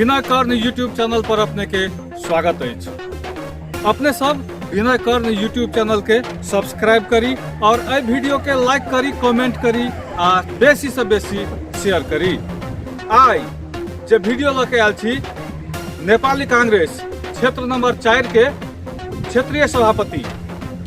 विनय कर्ण YouTube channel पर अपने के स्वागत अछि। अपने सब विनय कर्ण यूट्यूब चैनल के सब्सक्राइब करी और एहि वीडियो के लाइक करी, कमेंट करी आ बेसी से बेसी शेयर करी। आइ जे वीडियो लऽ के आयल छी नेपाली कांग्रेस क्षेत्र नंबर 4 के क्षेत्रीय सभापति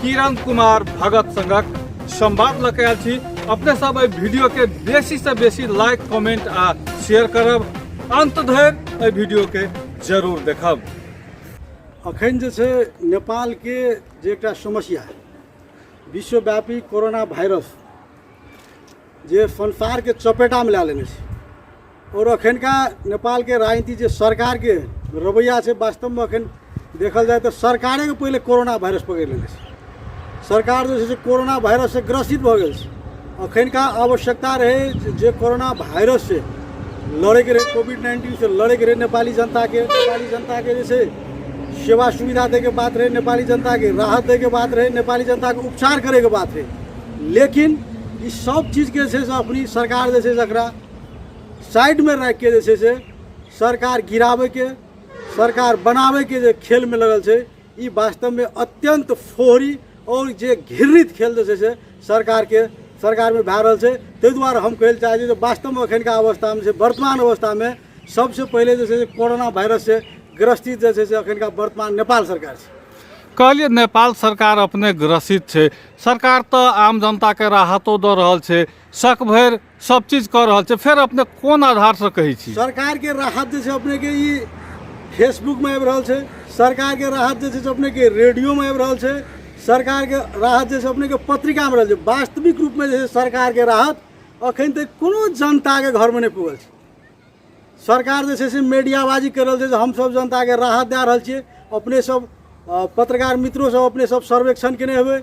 किरण कुमार भगत संगक संवाद लऽ के आयल छी। अपने सब एहि वीडियो के बेसी से बेसी लाइक, कमेंट आ शेयर करब। अंत धरि एहि वीडियो के जरूर देखब। अखन जे छै नेपालके जे एकटा समस्या विश्वव्यापी कोरोना वायरस जे संसारके चपेटामे लए लेने छै और अखनका नेपालके राजनीति जे सरकारके रवैया छै, वास्तवमे अखन देखल जाय तऽ सरकारेके पहिले कोरोना वायरस पकड़ि लेने छै। सरकार जे छै से कोरोना वायरससँ ग्रसित भऽ गेल छै। अखनका आवश्यकता रहै जे कोरोना वायरस से लड़ैके रहै, कोविड 19 से लड़ैके रहै, नेपाली जनताके जे छै सेवा सुविधा दैके बात रहै, नेपाली जनताके राहत दैके बात रहै, नेपाली जनताके उपचार करैके बात रहै। लेकिन ई सब चीजके जे छै से अपनी सरकार जे छै से एकरा साइडमे राखिके जे छै से सरकार गिराबैके, सरकार बनाबैके जे खेलमे लगल छै, ई वास्तवमे अत्यन्त फोहरी आओर जे घृणित खेल जे छै से सरकारमे भए रहल छै। ताहि दुआरे हम कहै लए चाहै छी जे वास्तवमे एखनका अवस्थामे छै, वर्तमान अवस्थामे सबसँ पहिले जे छै से कोरोना वायरससँ ग्रस्तित जे छै से एखनका वर्तमान नेपाल सरकार छै। कहलियै नेपाल सरकार अपने ग्रसित छै। सरकार तऽ आम जनताके राहतो दऽ रहल छै, शक भरि सब चीज कऽ रहल छै, फेर अपने कोन आधारसँ कहै छी? सरकारके राहत जे छै अपनेके ई फेसबुकमे आबि रहल छै, सरकारके राहत जे छै से अपनेके रेडियोमे आबि रहल छै, सरकारके राहत जे छै अपनेके पत्रिकामे रहल छै। वास्तविक रूपमे जे छै सरकारके राहत अखन तक कोनो जनताके घरमे नहि पुगल छै। सरकार जे छै से मीडियाबाजी करि रहल छै जे हमसभ जनताके राहत दए रहल छियै। अपने सब पत्रकार मित्रो सब अपने सब सर्वेक्षण केने हेबै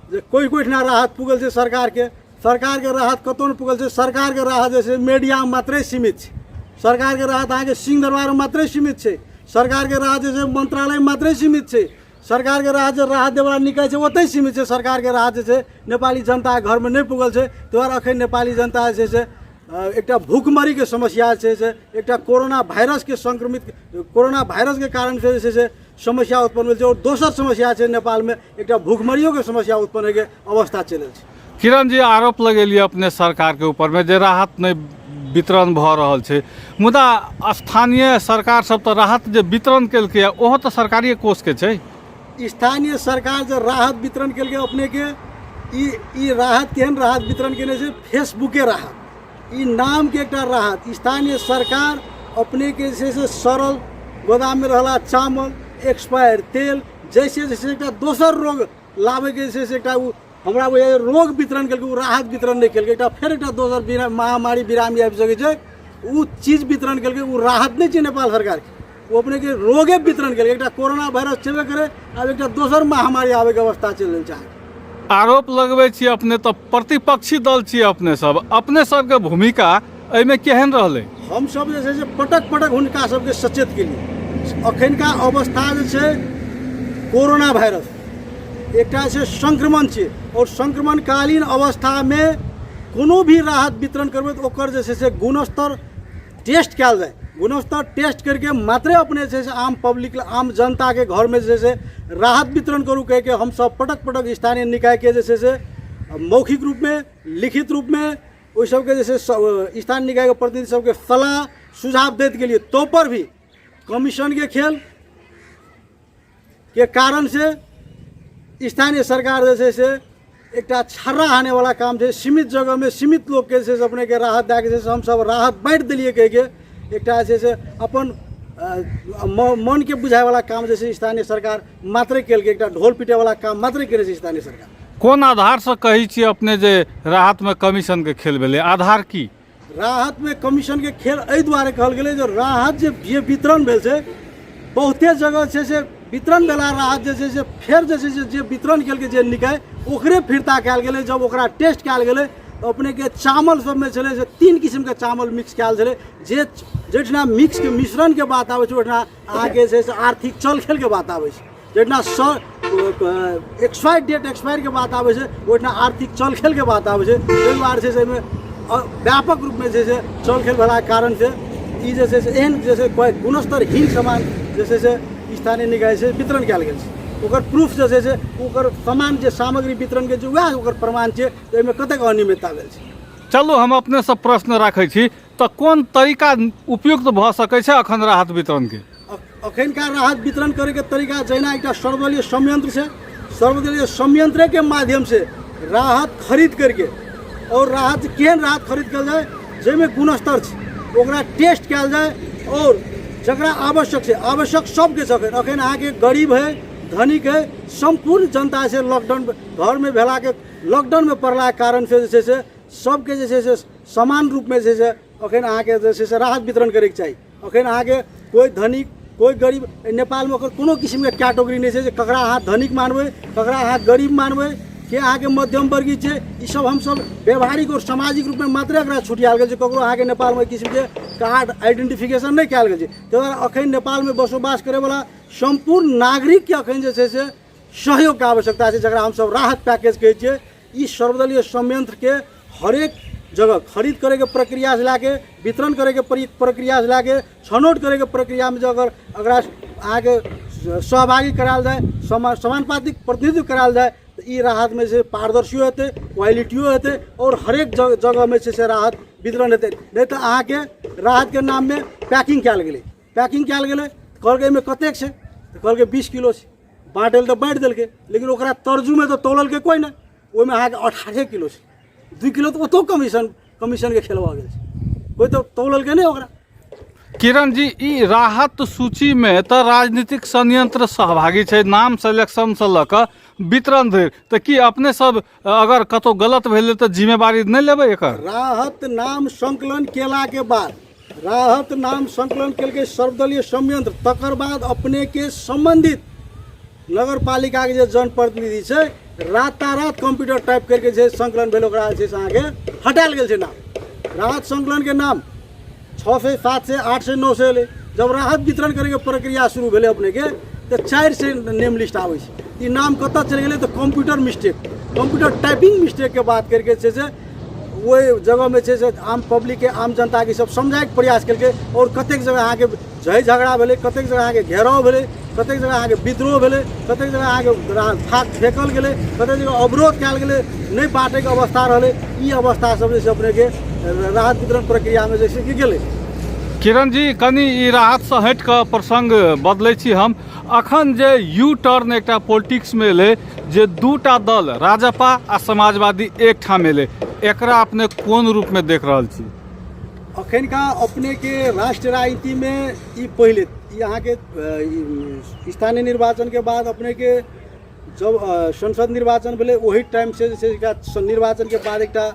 जे कोइ कोइ ठिना राहत पुगल छै सरकारके। सरकारके राहत कतहु नहि पुगल छै। सरकारके राहत जे छै मीडिया मात्रे सीमित छै। सरकारके राहत अहाँके सिंहदरबार मात्रे सीमित छै। सरकारके राहत जे छै मन्त्रालय मात्रे सीमित छै। सरकारके राहत जे राहत देवला निकाय छै ओतहि सीमित छै। सरकारके राहत जे छै नेपाली जनता घरमे नहि पुगल छै। ताहि दुआरे अखन नेपाली जनता जे छै से एकटा भूखमरीके समस्या छै से एकटा कोरोना वायरसके संक्रमित कोरोना वायरसके कारणसँ जे छै से समस्या उत्पन्न भेल छै और दोसर समस्या छै नेपालमे एकटा भूखमरियोके समस्या उत्पन्न होइके अवस्था चलि छै। किरण जी, आरोप लगेलियै अपने सरकारके ऊपरमे जे राहत नहि वितरण भऽ रहल छै, मुदा स्थानीय सरकार सब तऽ राहत जे वितरण केलकै ओहो तऽ सरकारिए कोषके छै। स्थानीय सरकार जे राहत वितरण केलकै अपनेके ई राहत केहन राहत वितरण केने छै? फेसबुके राहत, ई नामके एकटा राहत। स्थानीय सरकार अपनेके जे छै से सड़ल गोदाममे रहला चावल, एक्सपायर तेल जैसे जैसे एकटा दोसर रोग लाबैके जे छै से एकटा ओ हमरा बुझाइए रोग वितरण केलकै, ओ राहत वितरण नहि केलकै। एकटा फेर एकटा दोसर महामारी बिरामी आबि सकै छै, ओ चीज वितरण केलकै, ओ राहत नहि छै नेपाल सरकारके। ओ अपनेके रोगे वितरण केलकै। एकटा कोरोना वायरस छेबे करै, आब एकटा दोसर महामारी आबैके अवस्था चलि रहल छै। आरोप लगबै छी अपने तऽ प्रतिपक्षी दल छी अपने सब, अपने सबके भूमिका एहिमे केहन रहलै? हमसब जे छै से पटक पटक हुनका सबके सचेत केलियै। अखनका अवस्था जे छै कोरोना वायरस एकटा छै संक्रमण छै और संक्रमणकालीन अवस्थामे कोनो भी राहत वितरण करबै तऽ ओकर जे छै से गुणस्तर टेस्ट कयल जाय। गुणस्तर टेस्ट करके मात्रे अपने जे छै से आम पब्लिक आम जनताके घरमे जे छै से राहत वितरण करू कहिके हमसब पटक पटक स्थानीय निकायके जे छै से मौखिक रूपमे, लिखित रूपमे ओहि सबके जे छै स्थानीय निकायके प्रतिनिधि सबके सलाह सुझाव दैत गेलियै। तो पर भी कमीशनके खेल के कारण से स्थानीय सरकार जे छै से एकटा छर्रा हानेवाला काम छै। सीमित जगहमे सीमित लोकके जे छै से अपनेके राहत दए के जे छै से हमसब राहत बाँटि देलियै कहिके एकटा जे छै से अपन मनके बुझायवला काम जे छै स्थानीय सरकार मात्रे केलकै। एकटा ढोल पिटैवला काम मात्रे केने छै स्थानीय सरकार। कोन आधारसँ कहै छियै अपने जे राहतमे कमीशनके खेल भेलै? आधार की? राहतमे कमीशनके खेल एहि दुआरे कहल गेलै जे राहत जे वितरण भेल छै बहुते जगह छै से वितरण भेला राहत जे छै से फेर जे छै से जे वितरण केलकै जे निकाय ओकरे फिरता कयल गेलै। जब ओकरा टेस्ट कयल गेलै तऽ अपनेके चावल सबमे छलै से 3 किसिमके चावल मिक्स कयल छलै। जे जाहिठिना मिक्सके मिश्रणके बात आबै छै ओहिठिना अहाँके जे छै से आर्थिक चल खेलके बात आबै छै। जाहिठिना एक्सपायर डेट एक्सपायरके बात आबै छै ओहिठिना आर्थिक चल खेलके बात आबै छै। ताहि दुआरे छै से एहिमे व्यापक रूपमे जे छै से चल खेल भेलाके कारण से ई जे छै से एहन जे छै गुणस्तरहीन सामान जे छै से स्थानीय निकाय से वितरण कयल गेल छै। ओकर प्रूफ जे छै से ओकर सामान जे सामग्री वितरण के छै वएह ओकर प्रमाण छै जे एहिमे कतेक अनियमितता भेल छै। चलू, हम अपनेसँ प्रश्न राखै छी तऽ कोन तरीका उपयुक्त भऽ सकै छै अखन राहत वितरणके? अखनका राहत वितरण करैके तरीका जहिना एकटा सर्वदलीय संयंत्र छै, सर्वदलीय संयंत्रेके माध्यमसँ राहत खरीद करके और राहत केहन राहत खरीद कयल जाय जाहिमे गुणस्तर छै ओकरा टेस्ट कयल जाय और जकरा आवश्यक छै, आवश्यक सबके छै। अखन अखन अहाँके गरीब है, धनिक है, सम्पूर्ण जनता छै लॉकडाउन घरमे भेलाके लॉकडाउनमे पड़लाके कारणसँ जे छै से सबके जे छै से समान रूपमे जे छै से अखन अहाँके जे छै से राहत वितरण करैके चाही। अखन अहाँके कोइ धनिक कोइ गरीब नेपालमे ओकर कोनो किसिमके कैटेगरी नहि छै जे ककरा अहाँ धनिक मानबै, ककरा अहाँ गरीब मानबै, के अहाँके मध्यम वर्गीय छै। ई सब हमसब व्यवहारिक आओर सामाजिक रूपमे मात्रे एकरा छुटियाल गेल छै। ककरो अहाँके नेपालमे एहि किसिमके कार्ड आइडेंटिफिकेशन नहि कयल गेल छै। ताहि दुआरे अखन नेपालमे बसोबास करैवला सम्पूर्ण नागरिकके अखन जे छै से सहयोगके आवश्यकता छै, जकरा हमसब राहत पैकेज कहै छियै। ई सर्वदलीय संयंत्रके हरेक जगह खरीद करैके प्रक्रियासँ लए के वितरण करैके प्रक्रियासँ लए के छनौट करैके प्रक्रियामे जे अगर एकरा अहाँके सहभागी करायल जाय, समानुपातिक प्रतिनिधित्व करायल जाय तऽ ई राहतमे जे पारदर्शियो हेतै, क्वालिटियो हेतै आओर हरेक जगहमे जे छै से राहत वितरण हेतै। नहि तऽ अहाँके राहतके नाममे पैकिंग कयल गेलै, पैकिंग कयल गेलै, कहलकै एहिमे कतेक छै, तऽ कहलकै 20 किलो छै। बाँटै लए तऽ बाँटि देलकै, लेकिन ओकरा तर्जूमे तऽ तौललकै कोइ नहि, ओहिमे अहाँके 18 किलो छै, 2 किलो तऽ ओतौ कमीशनके खेल भऽ गेल छै, कोइ तऽ तौललकै नहि ओकरा। किरण जी, ई राहत सूचीमे तऽ राजनीतिक षड्यंत्र सहभागी छै, नाम सिलेक्शनसँ लऽ कऽ वितरण धरि, तऽ की अपने सब अगर कतहु गलत भेलै तऽ जिम्मेवारी नहि लेबै एकर? राहत नाम संकलन केलाके बाद, राहत नाम संकलन केलकै सर्वदलीय संयंत्र, तकर बाद अपनेके सम्बन्धित नगरपालिकाके जे जनप्रतिनिधि छै रातारात कंप्यूटर टाइप करके जे संकलन भेल ओकरा जे छै से अहाँके हटायल गेल छै नाम। राहत संकलनके नाम 600, 700, 800, 900 एलै। जब राहत वितरण करैके प्रक्रिया शुरू भेलै अपनेके तऽ 400 नेम लिस्ट आबै छै। ई नाम कतऽ चलि गेलै तऽ कंप्यूटर मिस्टेक, कंप्यूटर टाइपिंग मिस्टेकके बात करके छै से ओहि जगहमे छै से आम पब्लिकके, आम जनताके सब समझाइके प्रयास केलकै आओर कतेक जगह अहाँके झै झगड़ा भेलै, कतेक जगह अहाँके घेराव भेलै, कतेक जगह अहाँके विद्रोह भेलै, कतेक जगह अहाँके थाक फेकल गेलै, कतेक जगह अवरोध कयल गेलै, नहि बाँटैके अवस्था रहलै। ई अवस्था सब जे छै अपनेके राहत वितरण प्रक्रियामे जे छै कि गेलै। किरण जी, कनि ई राहतसँ हटि कऽ प्रसङ्ग बदलै छी हम। अखन जे यू टर्न एकटा पॉलिटिक्समे एलै जे दूटा दल राजपा आ समाजवादी एकठाम एलै, एकरा अपने कोन रूपमे देख रहल छी? अखनका अपनेके राष्ट्र राजनीतिमे ई पहिले ई अहाँके स्थानीय निर्वाचनके बाद अपनेके जब संसद निर्वाचन भेलै ओही टाइमसँ जे छै एकटा निर्वाचनके बाद एकटा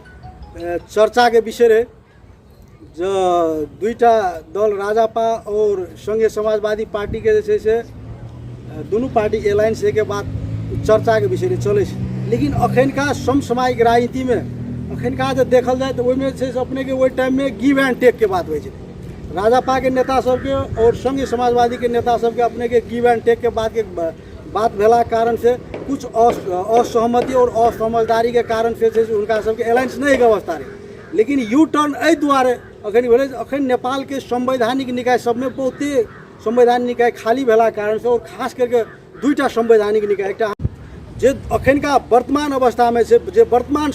चर्चाके विषय रहै जे दुईटा दल राजापा आओर संघीय समाजवादी पार्टीके जे छै से दुनू पार्टी एलायंस होइके बाद चर्चाके विषय रहै, चलै छै। लेकिन अखनका समसामयिक राजनीतिमे अखनका जे देखल जाय तऽ ओहिमे जे छै से अपनेके ओहि टाइममे गिव एंड टेकके बात होइ छै। राजापाके नेता सबके आओर संघीय समाजवादीके नेता सबके अपनेके गिव एंड टेकके बातके बात भेलाके कारणसँ कुछ असहमति आओर असमझदारीके कारणसँ जे छै से हुनका सबके एलायंस नहि होइके अवस्था रहै। लेकिन यू टर्न एहि दुआरे अखन भेलै जे अखन नेपालके संवैधानिक निकाय सबमे बहुते संवैधानिक निकाय खाली भेलाके कारणसँ आओर खास करिके दुईटा संवैधानिक निकाय, एकटा जे अखनका वर्तमान अवस्थामे छै जे वर्तमान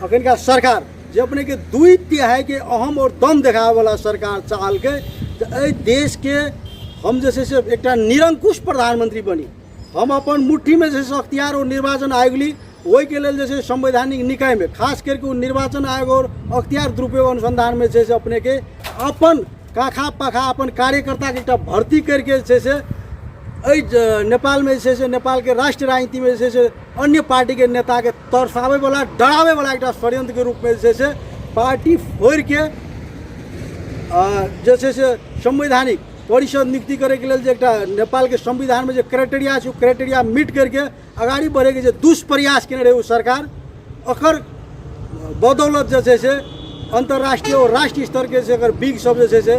अखनका सरकार जे अपनेके 2/3 अहम आओर दम देखाबैवला सरकार चाहलकै जे एहि देशके हम जे छै से एकटा निरंकुश प्रधानमंत्री बनी, हम अपन मुट्ठीमे जे छै से अख्तियार आओर निर्वाचन आयोग ली। ओहिके लेल जे छै संवैधानिक निकायमे खास करके ओ निर्वाचन आयोग आओर अख्तियार दुरुपयोग अनुसंधानमे जे छै से अपनेके अपन काखा पाखा अपन कार्यकर्ताके एकटा भर्ती करके जे छै से एहि नेपालमे जे छै से नेपालके राष्ट्र राजनीतिमे जे छै से अन्य पार्टीके नेताके तरसाबैवला डराबैवला एकटा षड्यंत्रके रूपमे जे छै से पार्टी फोड़िके जे छै से संवैधानिक परिषद नियुक्ति करैके लेल जे एकटा नेपालके संविधानमे जे क्राइटेरिया छै ओ क्राइटेरिया मीट करके अगाडि बढ़ैके जे दुष्प्रयास केने रहै ओ सरकार, ओकर बदौलत जे छै से अन्तर्राष्ट्रीय आओर राष्ट्रीय स्तरके से एकर बिग सब जे छै से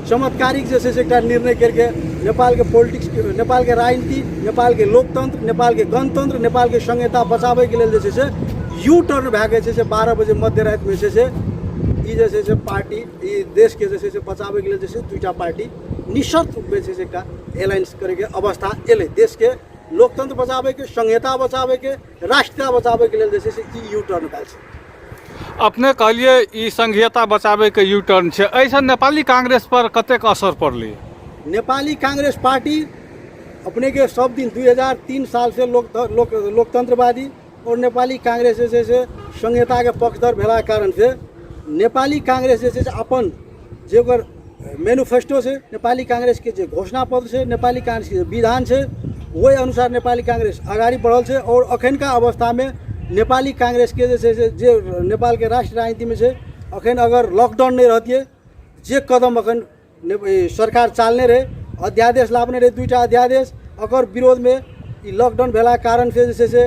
चमत्कारिक जे छै से एकटा निर्णय करके नेपालके पॉलिटिक्स, नेपालके राजनीति, नेपालके लोकतंत्र, नेपालके गणतंत्र, नेपालके संहिता बचाबैके लेल जे छै से यू टर्न भए के जे छै से 12 बजे मध्य रातिमे जे छै से ई जे छै से पार्टी ई देशके जे छै से बचाबैके लेल जे छै दुइटा पार्टी निःशर्त रूपमे जे छै से एकटा एलायंस करैके अवस्था एलै। देशके लोकतंत्र बचाबैके, संहिता बचाबैके, राष्ट्रीयता बचाबैके लेल जे छै से ई यू टर्न भेल छै। अपने कहलियै ई संघीयता बचाबैके यू टर्न छै, एहिसँ नेपाली कांग्रेस पर कतेक असर पड़लै? नेपाली कांग्रेस पार्टी अपनेके सब दिन 2003 सालसँ लोक लोक लोकतंत्रवादी आओर नेपाली कांग्रेस जे छै से संहिताके पक्षधर भेलाके कारणसँ नेपाली कांग्रेस जे छै से अपन जे ओकर मैनिफेस्टो छै, नेपाली कांग्रेसके जे घोषणा पत्र छै, नेपाली कांग्रेसके जे विधान छै, ओहि अनुसार नेपाली कांग्रेस अगाडि बढ़ल छै। आओर अखनका अवस्थामे नेपाली कांग्रेसके जे छै से जे नेपालके राष्ट्र राजनीतिमे छै, अखन अगर लॉकडाउन नहि रहतियै, जे कदम अखन सरकार चालने रहै, अध्यादेश लाबने रहै, दुईटा अध्यादेश, ओकर विरोधमे ई लॉकडाउन भेलाके कारणसँ जे छै से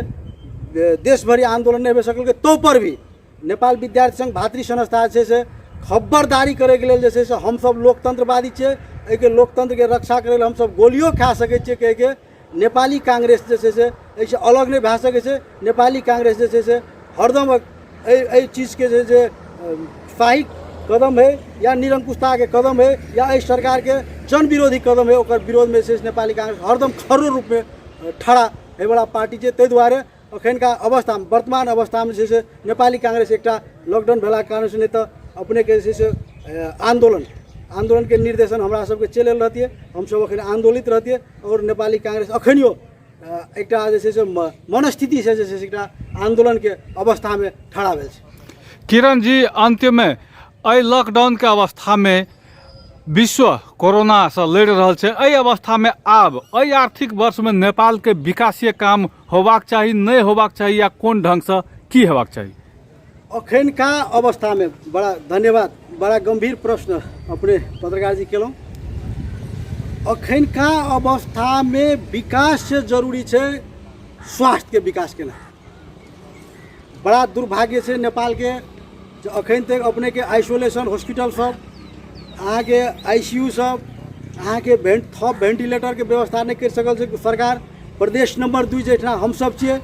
देशभरि आन्दोलन नहि भऽ सकल, तो पर भी नेपाल विद्यार्थी संघ भातृ संस्था जे छै से खबरदारी करैके लेल जे छै से हमसभ लोकतंत्रवादी छियै, एहिके लोकतंत्रके रक्षा करै लेल हमसभ गोलियो खा सकै छियै कहिके नेपाली कांग्रेस जे छै से एहिसँ अलग नहि भए सकै छै। नेपाली कांग्रेस जे छै से हरदम एहि एहि चीजके जे छै शाही कदम है या निरंकुशताके कदम है या एहि सरकारके जनविरोधी कदम है, ओकर विरोधमे जे छै से नेपाली कांग्रेस हरदम खड़ो रूपमे ठड़ा होइवला पार्टी छै। ताहि दुआरे अखनका अवस्थामे, वर्तमान अवस्थामे जे छै से नेपाली कांग्रेस एकटा लॉकडाउन भेलाके कारणसँ नहि तऽ अपनेके जे छै से आन्दोलनके निर्देशन हमरा सबके चलि आयल रहतियै, हमसब अखन आन्दोलित रहतियै। आओर नेपाली कांग्रेस अखनियो एकटा जे छै से मनस्थितिसँ जे छै से एकटा आन्दोलनके अवस्थामे ठड़ा भेल छै। किरण जी, अन्त्यमे एहि लॉकडाउनके अवस्थामे विश्व कोरोनासँ लड़ि रहल छै, एहि अवस्थामे आब एहि आर्थिक वर्षमे नेपालके विकासीय काम होबाक चाही, नहि होबाक चाही, या कोन ढङ्गसँ की हेबाक चाही? अखनका अवस्थामे बड़ा धन्यवाद, बड़ा गम्भीर प्रश्न अपने पत्रकार जी केलहुँ। अखनका अवस्थामे विकास से जरूरी छै स्वास्थ्यके विकास केनाइ। बड़ा दुर्भाग्य छै नेपालके जे अखन तक अपनेके आइसोलेशन हॉस्पिटल सब, अहाँके आई सी यू सब, अहाँके थप भेन्टिलेटरके व्यवस्था नहि करि सकल छै सरकार। प्रदेश नंबर 2 जहिठिना हमसब छियै,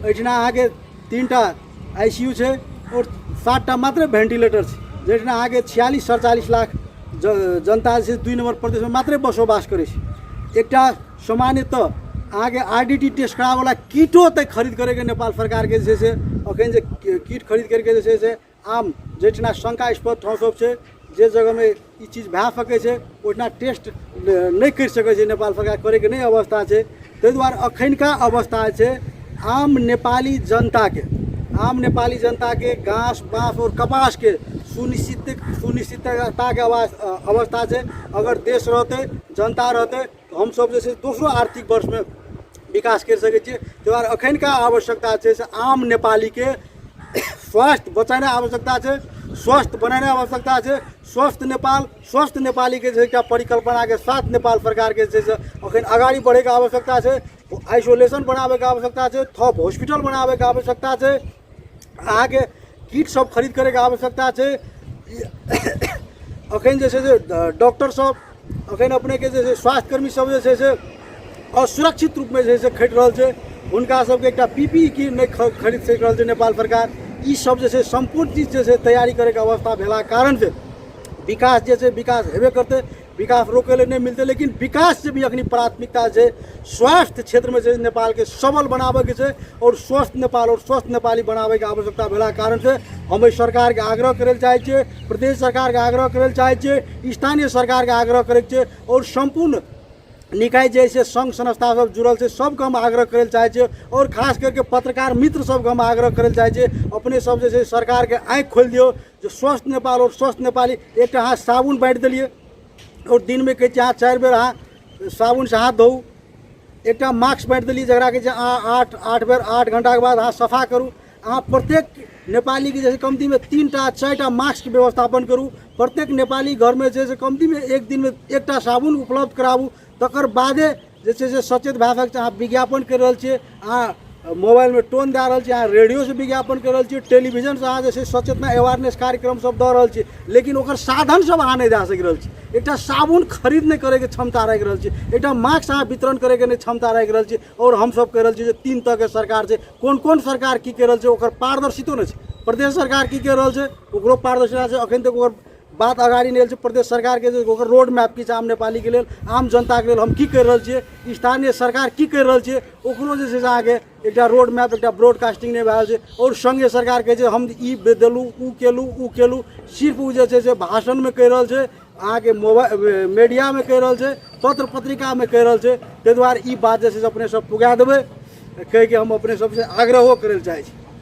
एहिठिना अहाँके 3टा आई सी यू छै आओर 7टा मात्र भेन्टिलेटर छै, जहिठिना अहाँके 46-47 लाख जनता जे छै 2 नंबर प्रदेशमे मात्रे बसोबास करै छै। एकटा सामान्यतः अहाँके आर डी टी टेस्ट कराबैवला किटो तक खरीद करैके नेपाल सरकारके जे छै से अखन जे किट खरीद करके जे छै से आम जहिठिना शङ्कास्पद ठाउँ सब छै, जे जगहमे ई चीज भए सकै छै ओहिठिना टेस्ट नहि करि सकै छै नेपाल सरकार, करैके नहि अवस्था छै। ताहि दुआरे अखनका अवस्था छै आम नेपाली जनताके, आम नेपाली जनताके घास बाँस आओर कपासके सुनिश्चितताके अवस्था छै। अगर देश रहतै, जनता रहतै, तऽ हमसब जे छै दोसरो आर्थिक वर्षमे विकास करि सकै छियै। ताहि दुआरे अखनका आवश्यकता छै से आम नेपालीके स्वास्थ्य बचेनाइ आवश्यकता छै, स्वस्थ बनेनाइ आवश्यकता छै। स्वस्थ नेपाल, स्वस्थ नेपालीके जे एकटा परिकल्पनाके साथ नेपाल सरकारके जे छै से अखन अगाडि बढ़ैके आवश्यकता छै। आइसोलेशन बनाबैके आवश्यकता छै, थप हॉस्पिटल बनाबैके आवश्यकता छै, अहाँके किट सब खरीद करैके आवश्यकता छै। अखन जे छै से डॉक्टर सब, अखन अपनेके जे छै स्वास्थ्यकर्मी सब जे छै से असुरक्षित रूपमे जे छै से खटि रहल छै, हुनका सबके एकटा पी पी ई नहि खरीद सकि रहल छै नेपाल सरकार। ई सब जे छै सम्पूर्ण चीज जे छै तैयारी करैके अवस्था भेलाके कारणसँ विकास जे छै विकास हेबे करतै, विकास रोकै लए नहि मिलतै। लेकिन विकास से भी अखनी प्राथमिकता छै स्वास्थ्य क्षेत्रमे छै नेपालके सबल बनाबैके छै आओर स्वस्थ नेपाल आओर स्वस्थ नेपाली बनाबैके आवश्यकता भेलाके कारणसँ हम एहि सरकारके आग्रह करै लए चाहै छियै, प्रदेश सरकारके आग्रह करै लए चाहै छियै, स्थानीय सरकारके आग्रह करैके छै आओर सम्पूर्ण निकाय जे छै सङ्घ संस्था सब जुड़ल छै सबके हम आग्रह करै लए चाहै छियै। आओर खास करके पत्रकार मित्र सबके हम आग्रह करै लए चाहै छियै, अपने सब जे छै सरकारके आँखि खोलि दियौ जे स्वस्थ नेपाल आओर स्वस्थ नेपाली। एकटा अहाँ साबुन बाँटि देलियै आओर दिनमे कहै छियै अहाँ 4 बेर अहाँ साबुनसँ हाथ धोउ, एकटा मास्क बाँटि देलियै जकरा कहै छै अहाँ 8 बेर 8 घण्टाके बाद अहाँ सफा करू। अहाँ प्रत्येक नेपालीके जे छै कम्तीमे 3टा 4टा मास्कके व्यवस्थापन करू, प्रत्येक नेपाली घरमे जे छै से कम्तीमे एक दिनमे 1टा साबुन उपलब्ध कराबू, तकर बादे जे छै से सचेत भए सकै छै। अहाँ विज्ञापन करि रहल छियै, अहाँ मोबाइलमे टोन दए रहल छियै, अहाँ रेडियोसँ विज्ञापन करि रहल छियै, टेलीविजनसँ अहाँ जे छै सचेतना अवेयरनेस कार्यक्रम सब दऽ रहल छियै, लेकिन ओकर साधन सब अहाँ नहि दए सकि रहल छी। एकटा साबुन खरीद नहि करैके क्षमता राखि रहल छी, एकटा मास्क अहाँ वितरण करैके नहि क्षमता राखि रहल छी। आओर हमसब कहि रहल छी जे 3 तहके सरकार छै, कोन कोन सरकार की करि रहल छै ओकर पारदर्शितो नहि छै। प्रदेश सरकार की कहि रहल छै ओकरो पारदर्शिता छै। अखन तक ओकर बात अगाडि नहि आयल छै। प्रदेश सरकारके जे ओकर रोड मैप की छै आम नेपालीके लेल, आम जनताके लेल हम की करि रहल छियै, स्थानीय सरकार की करि रहल छियै, ओकरो जे छै से अहाँके एकटा रोड मैप, एकटा ब्रॉडकास्टिंग नहि भए रहल छै। आओर सङ्घीय सरकार कहै छै हम ई देलहुँ, ओ केलहुँ, ओ केलहुँ, सिर्फ ओ जे छै से भाषणमे कहि रहल छै, अहाँके मोबाइल मीडियामे कहि रहल छै, पत्र पत्रिकामे कहि रहल छै। ताहि दुआरे ई बात जे छै से अपने सब पुगा देबै कहिके हम अपने सबसँ आग्रहो करै लए चाहै छी।